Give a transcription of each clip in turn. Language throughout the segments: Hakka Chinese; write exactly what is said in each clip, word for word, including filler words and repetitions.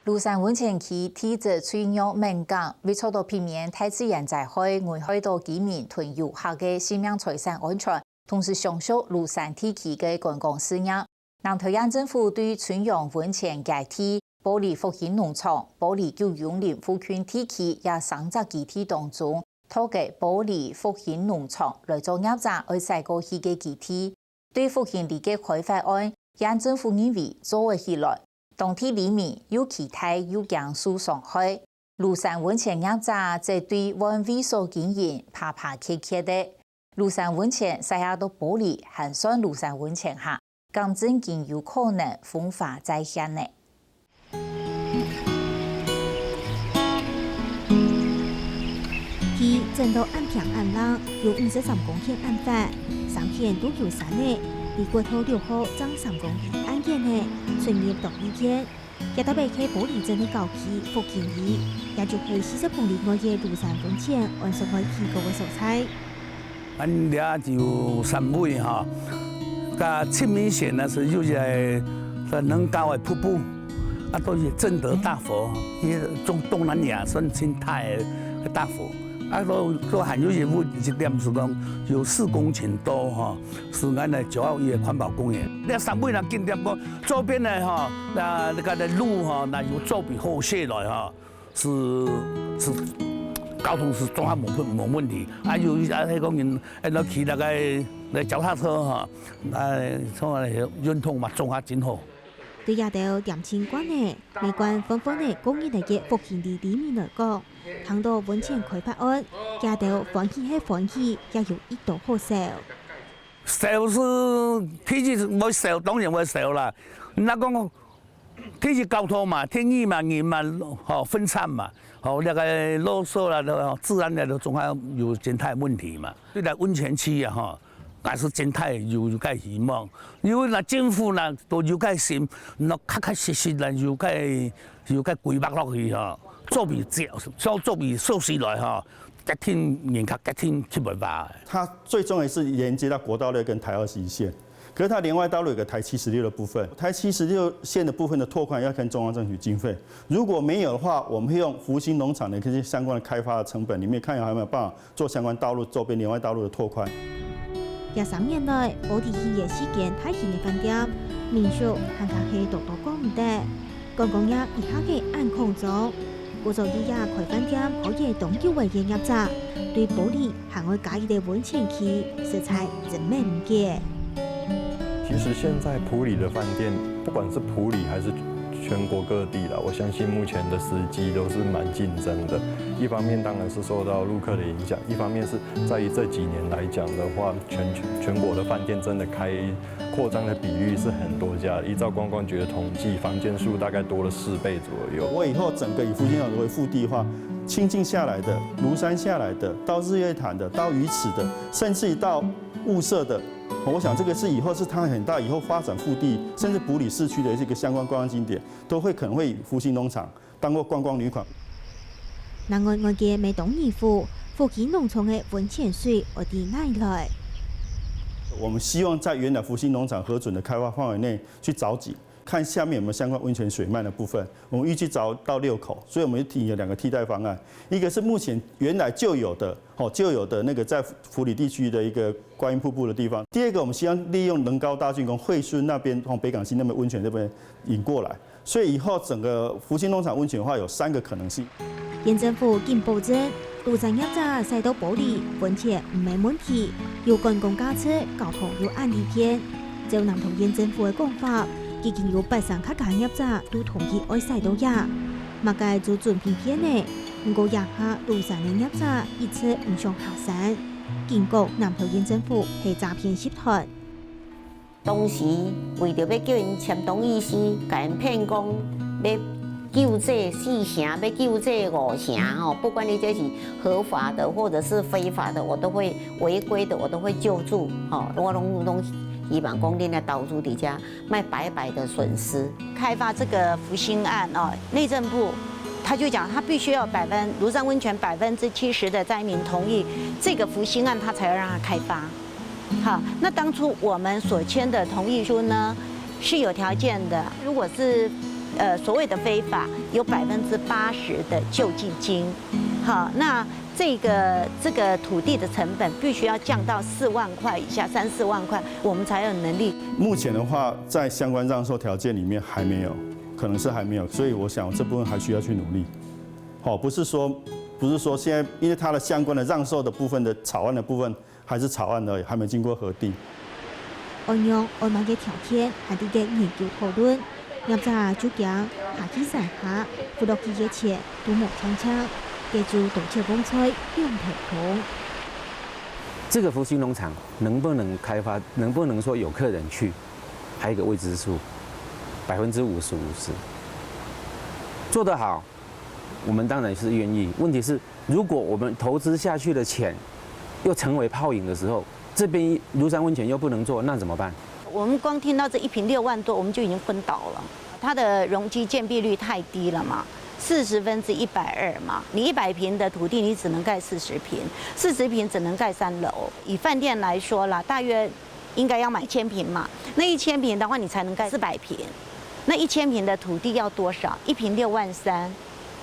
廬山溫泉區地質脆弱敏感，為著到避免大自然災害危害到居民同遊客个性命財產安全，同時享受廬山地區个觀光事業。南投縣政府對春陽溫泉基地、埔里復興農場、埔里九湧林附近地區這三隻基地當中，擇个埔里復興農場來做業者愛徙過去个基地。對復興里个開發案，縣政府認為做會起來，當地里民又期待又驚受傷害。廬山溫泉業者則對換位所經營，拍拍㧎㧎个。廬山溫泉徙啊到埔里，還算廬山溫泉下，敢真經有可能風華再現呢？天真到恁平恁冷，有五十三公頃恁闊，三片都有山呢，離國道六號正三公里恁遠呢，出入當利便。 這搭仔係埔里鎮个郊區復興里，也就係四十公里外个廬山溫泉，安上來起高个所在。恁這就有三位吼，較盡明顯个係有一个能高个瀑布，啊，都是正德大佛，也中東南亞算生態个大佛，啊，都都還有一位一點是講有四公頃多吼， 是咱个九二一个環保公園。這三位人景點个周邊个吼，那那个路吼，那有做比好勢來吼，是是交通是總還無無問題。啊，有啊，迄講人，哎，那騎那个那腳踏車哈，啊，從那運動嘛，總還真好。對這兜恬靜慣个、美觀歡歡个過日仔个復興里里民來講，聽到溫泉開發案，這兜歡喜係歡喜，也有一兜好愁。 愁是天氣會愁，當然會愁啦。若講天氣交通嘛，天氣嘛，人嘛，吼，分散嘛，吼，那个囉嗦啦，吼，自然个都總還有生態問題嘛。對待溫泉區啊，吼，還是生態有有个希望。因為若政府呢，都有个心，那確確實實呢，有个有个規劃落去吼，做比做做比做起來吼， 決定人較決定去文化。它最重要是连接到国道六跟台二十一线，可是它连外道路有个台七十六的部分，台七十六线的部分的拓宽要看中央争取经费，如果没有的话，我们会用福星农场的这些相关的开发的成本里面，看有还有没有办法做相关道路周边连外道路的拓宽。這三年來，埔里起个四間大型个飯店、民宿，還較係多多講毋得。 觀光業一下个恁擴張，故所以這開飯店開業當久个業者，對埔里還愛加一个溫泉區，實在真係毋解。其实现在埔里的饭店，不管是埔里还是全国各地啦，我相信目前的时机都是蛮竞争的。一方面当然是受到陆客的影响，一方面是在于这几年来讲的话，全全国的饭店真的开扩张的比率是很多家的。依照观光局的统计，房间数大概多了四倍左右。我以后整个以福建省为腹地的话，清境下来的、庐山下来的、到日月潭的、到鱼池的，甚至于到雾社的，我想这个是以后是它很大以后发展腹地，甚至埔里市区的一个相关观光景点，都会可能会以福星农场当做观光旅馆。另外，外界乜當疑惑，福興農場个溫泉水愛對哪來？我们希望在原来福星农场核准的开发范围内去找井，看下面有没有相关温泉水漫的部分。我们预计找到六口，所以我们有提有两个替代方案，一个是目前原来就有的，哦，就有的那个在埔里地区的一个观音瀑布的地方。第二个，我们希望利用能高大进攻惠荪那边，从北港溪那边温泉这边引过来。 所以以后整个福星农场温泉的话有三个可能性。县政府紧保证，路站业者駛到埔里，完全毋係問題，又觀光價值，交通又恁利便。照南投縣政府个講法，已經有八成客家業者都同意愛駛到這，麼个就準備便呢。毋過這下路站个業者一直毋想下山，警告南投縣政府係詐騙集團。 當時為著欲叫𪜶簽同意書，共𪜶騙講欲救濟四城，欲救濟五城吼，不管你這是合法的或者是非法的，我都會違規的，我都會救助吼。我攏攏希望講恁仔投資佇遮，莫白白的損失。開發這個福興案哦，內政部他就講他必須要百分廬山溫泉百分之七十的災民同意，這個福興案他才要讓它開發。 好，那當初我們所簽的同意書呢，是有條件的。如果是呃，所谓的非法有百分之八十的救济金，好，那这个这个土地的成本必须要降到四万块以下，三四万块，我们才有能力。目前的话，在相关让售条件里面还没有，可能是还没有，所以我想这部分还需要去努力。好，不是说不是说现在，因为它的相关的让售的部分的草案的部分还是草案而已，还没经过核定。安樣安排个条件，还得个研究讨论。业者就驚下去山下，付落去个钱都無清清，个就多切公菜兩頭空。这个福兴农场能不能开发，能不能说有客人去，还有一个未知数，百分之五十五十。做得好，我们当然是愿意。问题是，如果我们投资下去的钱又成为泡影的时候，这边庐山温泉又不能做，那怎么办？我们光听到这一坪六万多，我们就已经昏倒了。它的容积建蔽率太低了嘛，四十分之一百二嘛，你一百坪的土地，你只能盖四十坪，四十坪只能盖三楼。以饭店来说啦，大约应该要买一千坪嘛，那一千坪的话，你才能盖四百坪。那一千坪的土地要多少？一坪六万三。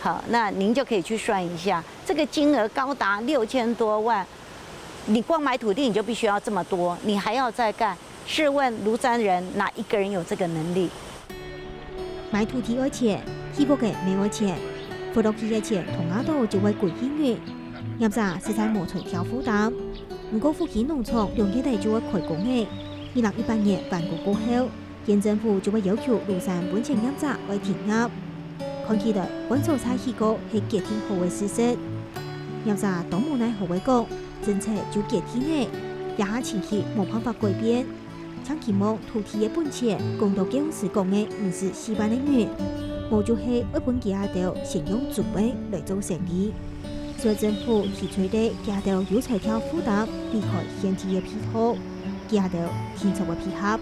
好，那您就可以去算一下，这个金额高达六千多万，你光买土地你就必须要这么多，你还要再盖。试问庐山人哪一个人有这个能力？买土地愛錢，起屋个乜愛錢，付落去个錢同下到就會歸去人。業者實在無財力負擔。毋過福興農場兩月底就會開工个，二零一八年完工過後， 縣政府就會要求廬山溫泉業者愛停業。看起來，半早就起工係決定好个事實。業者當無奈何个講，政策就決定了，這下情形無辦法改變。淨期望土地个本錢降到該央時講个五十四萬个銀，無就係愛分佢兜先用租个來做生理。所以政府提出个佢兜有財力負擔離開現地个配套，佢兜定著會配合。